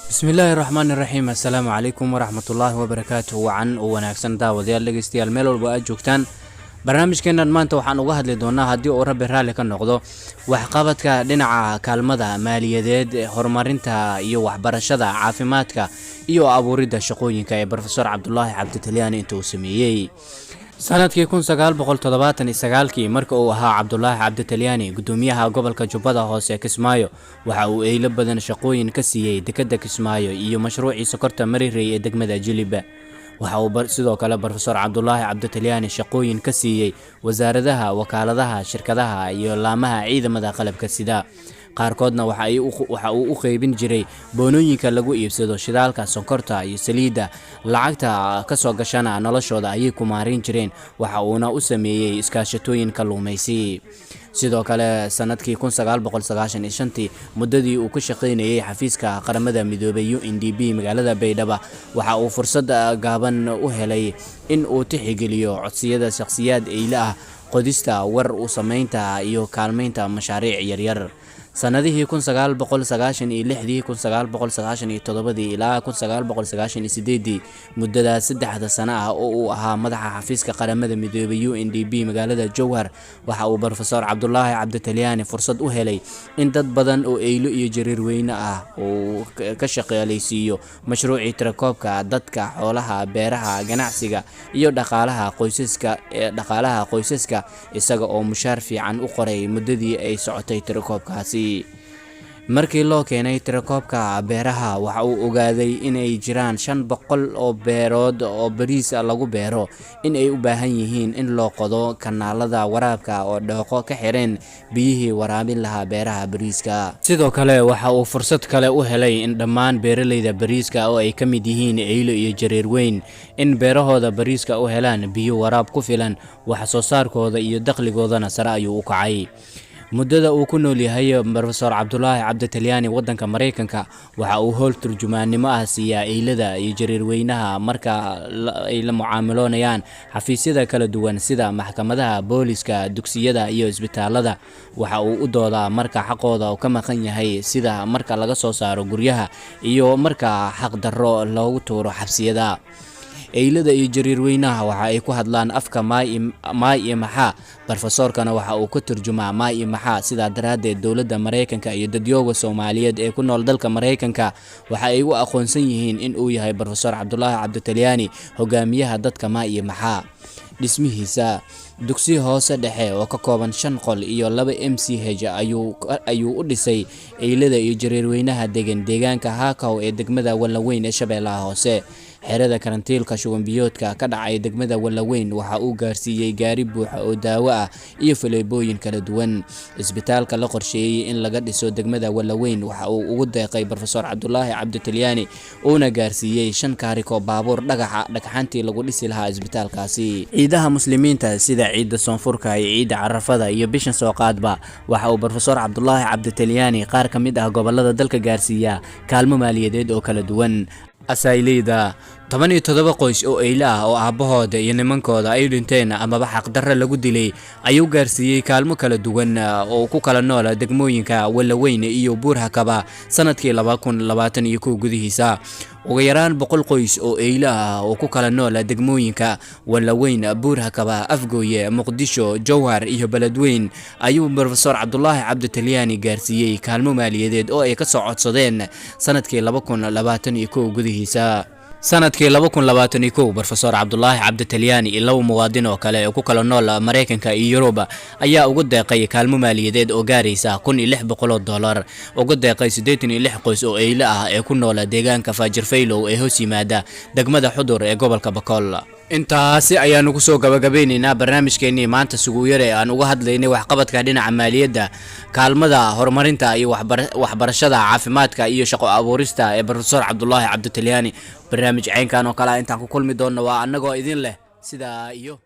Bismillaahi raxmaani raxiim. Assalaamu calaykum waraxmatullaahi wabarakaatu. Wacan oo wanaagsan, daawadayaal, dhegeystayaal, meel walba aad joogtaan. Barnaamijkeennan maanta waxaan uga hadli doonaa, haddii uu Rabbi raalli ka noqdo, waxqabadka dhinaca kaalmada maaliyadeed, horumarinta iyo waxbarashada, caafimaadka iyo abuuridda shaqooyinka ee Brofesor Cabdulaahi Cabditalyaani inta uu sameeyey. Sanadkii 1979-kii, marka uu ahaa Cabdulaahi Cabditalyaani gudoomiyaha gobolka Jubbada Hoose, Kismaayo, waxa uu eylo badan shaqooyin ka siiyey dekadda Kismaayo iyo mashruucii sokorta Marirey ee degmada Jilib. Waxa uu sidoo kale Brofesor Cabdulaahi Cabditalyaani shaqooyin ka siiyey wasaaradaha, wakaaladaha, shirkadaha iyo laamaha ciidamada qalabka sida. Qaarkoodna waxa uu u qeybin jiray boonooyinka lagu iibsado shidaalka, sonkorta iyo saliidda. Lacagta ka soo gashana noloshooda ayay ku maarin jireen. Waxa uuna u sameeyey iskaashatooyin kalluumaysi. Sidoo kale, sanadkii 1995-tii, muddadii uu ka shaqaynayay xafiiska Qaramada Midoobay, UNDP, magaalada Baydhaba, waxa uu fursad gaaban u helay in uu tixgeliyo codsiyada shakhsiyaad eyle ah, qodista war u samaynta iyo kaalmaynta mashaariic yaryar. Sanadihii 1996-dii, 1997-dii ilaa 1998-dii, muddadaas 3-da sano ah oo uu ahaa madaxa xafiiska Qaramada Midoobay, UNDP, magaalada Jowhar, waxa uu Brofesor Cabdulaahi Cabditalyaani fursad u helay in dad badan oo eylo iyo jariir weyne ah uu ka shaqaalaysiiyo mashruucii tirakoobka dadka, xoolaha, beeraha, ganacsiga iyo dhaqaalaha qoysaska, isaga oo mushaar fiican u qoray muddadii ay socotay tirakoobkaasi. Markii loo keenay tirakoobka beeraha, waxa uu ogaaday inay jiraan 500 oo beerood oo bariis lagu beero in ay u baahan yihiin in loo qodo kanaalada waraabka oo dhooqo ka xireen biyihii waraabin lahaa beeraha bariiska. Sidoo kale, waxa uu fursad kale u helay in dhammaan beeralayda bariiska, oo ay ka mid yihiin eylo iyo jareer weyn, in beerahooda bariiska u helaan biyo waraab ku filan. Wax soo saarkooda iyo dakhligoodana sare ayuu u kacay. Muddada uu ku nool yahay Brofesor Cabdulaahi Cabditalyaani waddanka Maraykanka, waxa uu howl turjumaannimo ah siiyaa eylada iyo jariirweynaha marka ay la mucaamiloonayaan xafiisyada kala duwan, sida maxkamadaha, booliska, dugsiyada iyo isbitaalada. Waxa uu u doodaa marka xaqooda ka maqan yahay, sida marka laga soo saaro guryaha iyo marka xaq darro loogu tuuro xabsiyada. Eylada iyo jariirweynaha waxa ay ku hadlaan afka maay iyo maxaa, brofesoorkana waxa uu ka turjumaa maay iyo maxaa. Sidaa daraaddeed, dowladda Maraykanka iyo dadyooga Soomaaliyeed ee ku nool dalka Maraykanka waxa ay u aqoonsan yihiin in uu yahay Brofesor Cabdulaahi Cabditalyaani hogaamiyaha dadka maay iyo maxaa. Dhismihiisa dugsi hoose dhexe oo ka kooban shan qol iyo laba MCH ayuu u dhisay eylada iyo jariirweynaha degan deegaanka Haakaw ee degmada Wallaweyn ee Shabeellaha Hoose. Xerada karantiilka shuban biyoodka ka dhacay degmada Wallaweyn waxa uu gaarsiiyey gaari buuxa oo daawo ah iyo faleebooyin kala duwan. Isbitaalka la qorsheeyey in laga dhiso degmada Wallaweyn waxa uu ugu deeqay Brofesor Cabdulaahi Cabditalyaani, uuna gaarsiiyey shan kaariko baabuur dhagaxa dhagxantii lagu dhisi lahaa isbitaalkaasi. Ciidaha Muslimiinta, sida ciidda Soonfurka iyo ciidda Carafada iyo bishan Sooqaadba, waxa uu Brofesor Cabdulaahi Cabditalyaani qaar ka mid ah gobolada dalka gaarsiiyaa kaalmo maaliyadeed oo kala duwan. Asayleyda, 17 qoys oo eyle ah oo aabbahooda iyo nimankooda ay dhinteen amaba xaqdarre lagu dilay ayuu gaarsiiyey kaalmo kala duwan oo ku kala noola degmooyinka Wallaweyn iyo Buurhakaba sanadkii 2021 gudihiisa. Ugu yaraan 100 qoys oo eyle ah oo ku kala noola degmooyinka Wallaweyn, Buurhakaba, Afgooye, Muqdisho, Jowhar iyo Beledweyn ayuu Brofesor Cabdulaahi Cabditalyaani gaarsiiyey kaalmo maaliyadeed oo ay ka soo codsadeen sanadkii 2021 gudihiisa. Sanadkii 2021, Brofesor Cabdulaahi Cabditalyaani iyo laba muwaadin oo kale oo ku kala nool Maraykanka iyo Yuruba ayaa ugu deeqay kaalmo maaliyadeed oo gaaraysa $1,600, ugu deeqay 86 qoys oo eyle ah ee ku noola deegaanka Faajir Faylow ee hoos yimaada degmada Xudur ee gobolka Bakool. Intaasi ayaanu kusoo gabagabeyneynaa barnaamijkeenii maanta suguuyare ee aan uga hadlaynay waxqabadka dhinaca maaliyadda, kaalmada, horumarinta iyo waxbarashada, caafimaadka iyo shaqo abuurista ee Brofesor Cabdulaahi Cabditalyaani. Barnaamij caynkan oo kale ah intaan ku kulmi doonno, waa annagoo idin leh sidaa iyo